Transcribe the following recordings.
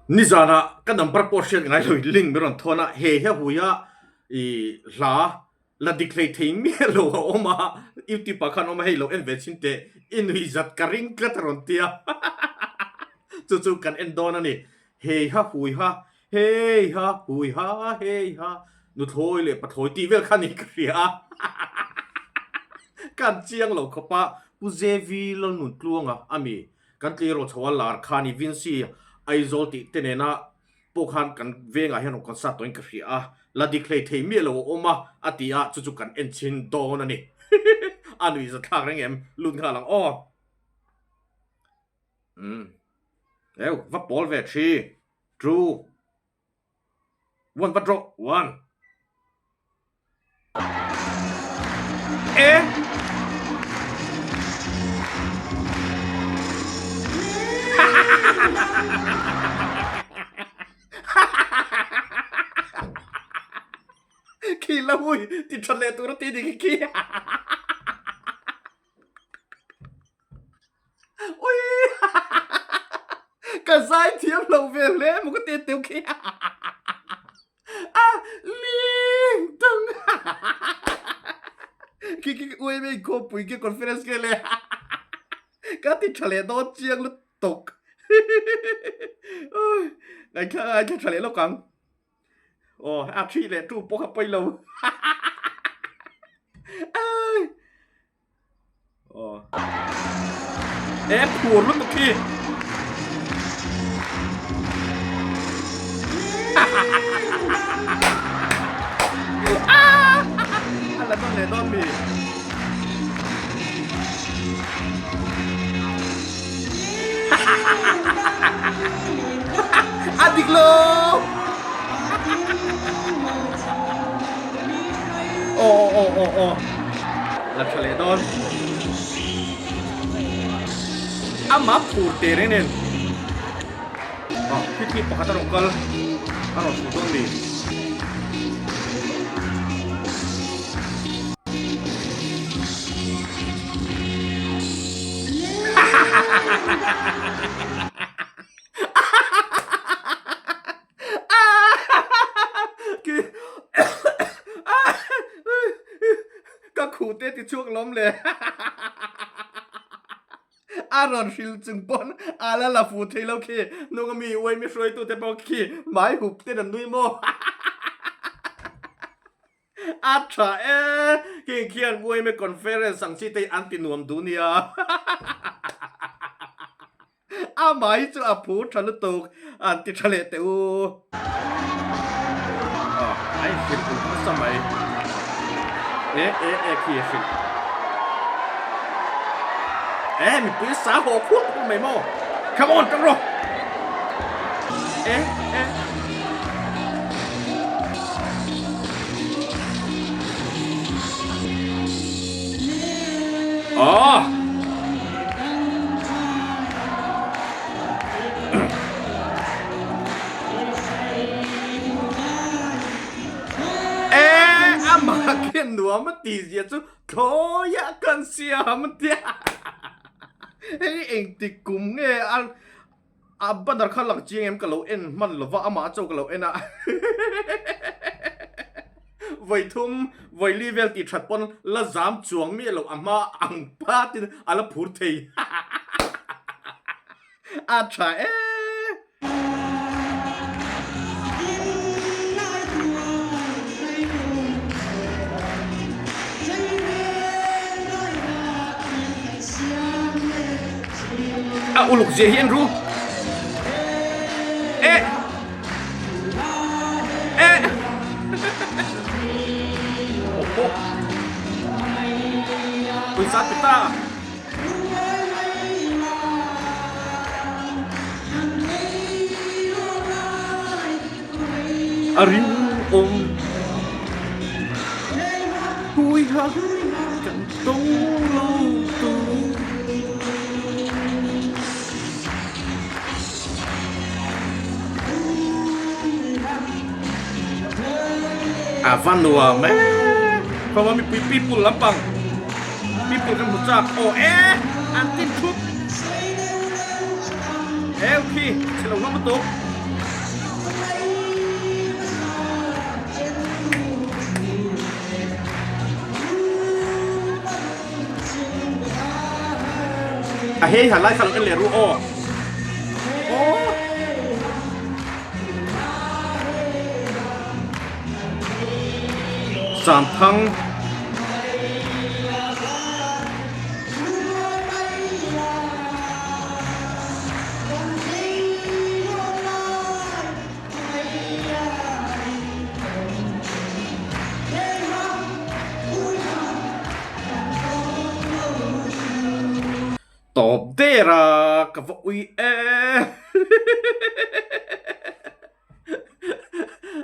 Nizanah ka number pawh hriat ngai lo in link min rawn thawn a, he hi a hui a i hla la dik hlei thei miah lo a awm a, youtube ah khan a awm a hei lo en ve chhin teh i nui zat ka ring tlat a rawn ti a, chu chu kan en dawn a ni. Hei ha hui ha, hei ha hui ha, hei ha nuthlawi leh pathlawi tih vel kha ni ka hria a, kan chiang lo khawp a, Pu JV Lalnuntluanga a mi Kan tleirawl chho a lar kha ni Vincy Aizawl tih te nena pawh khan kan vengah hian rawn concert tawhin ka hria a, la dik hlei thei miah lo a awm a, a ti a, chu chu kan en chhin dawn a ni. A nuih za thlak reng em? Lut nghal ang aw. Umm. Eu, va pawl ve thi. True. 1 vat rawh 1 E Khi la hui ti that leh tur a ti dik khi Ui Ka zai thiam lo ve hle maw ka ti teu khi A ling tung Khi khi ui mei khawpui khi conference ke le Ka ti tha leh dawn chiang lutuk Ui Ngaithla ngaithla tha leh lawk ang Aw a thi leh tu pawh kha pawi lo Ai E phur lutuk khi. A la dawn leh dawn mi. A dik lo. Aw aw aw aw. La tha leh dawn. Ama phur te reng nen. Ah, khi khi pakhat a rawn kal. A rawn hmuh dawn mi. Ka khuh te ti chhuak lawm le. A rawn hril chung pawn a la la fu thei lo khi. Nung ami uai mi hruaitu te pawh khi mai hup ten an nui maw. A tha e, king khian uaime conference ang chi te hi an ti nuam duh nia. A mai chu a phur tha lutuk an ti tha leh teh u. Aw a inhrilh ulh nasa mai. E e e khi a hrilh. E mipui sa haw khuap khuap mai maw. Come on tang rawh. E e. Aw. E amah khian nuam a ti zia chu thlawiah kan siam a tia. Hei engtik kum nge a a banner kha lang chiang em ka lo en hman lova amah chaw ka lo en a. Vawithum vawili vel tih that pawn la zam chuang miah loh a hma ang patin a la phur thei. A tha e. A uluk zia hi an ru. Eh. Eh. Oh oh. Pawisa pe ta. A rinawm hui ha kan tawng lo tu. A va nuam e Khawma mipui people lampang people kan hmu chak aw e an tin thut eu khi chhe lo hlawm lutuk. A hei ha lai kha lo en leh ru aw. Aw. Samthang. Tawp der a ka va ui e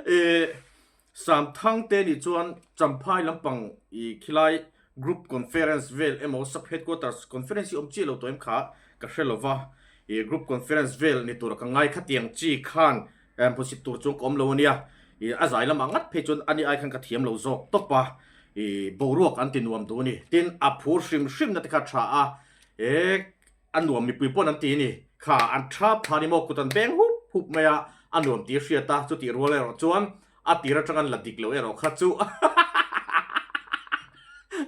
Ih Samthang te nih chuan Champhai lampang ih khilai Group Conference vel emaw Sub Headquarters Conference hi awm chiah lo tawh em kha ka hre lo va, ih Group Conference vel ni tura ka ngai khatiang chi khan hmusit tur chuan ka awm lo a nia, ih a zai lamah ngat phei chuan ani ai khan ka thiam lo zawk tawp a, ih boruak an ti nuam duh a ni. Tin, a phur hrim hrimna te kha tha a, eh A nuam mipui pawn an ti a ni. Kha an thap thla ni maw kut an beng hup hup mai a, a nuam tih a hriat a, chutih rual erawh chuan a tir atang an la dik lo erawh kha chu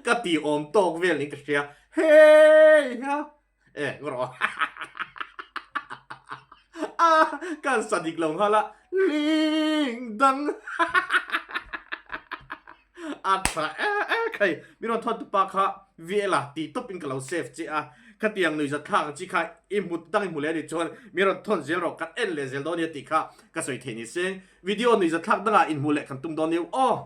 ka ti awm tawk vel niin ka hria. Hei ha e ngaw rawh a ka han sa dik lo nghal a ling dang A tha e e khai, mi rawn thawn tupa kha VL a tih tawp in ka lo save che a, khatiang nuihzat thlak ang chi kha i hmu dang i hmu leh a nih chuan mi rawn thawn zel rawh kan en leh zel dawn nia tih kha ka sawi theih ni se, video nuihzat thlak dangah inhmuh leh kan tum dawn nia aw.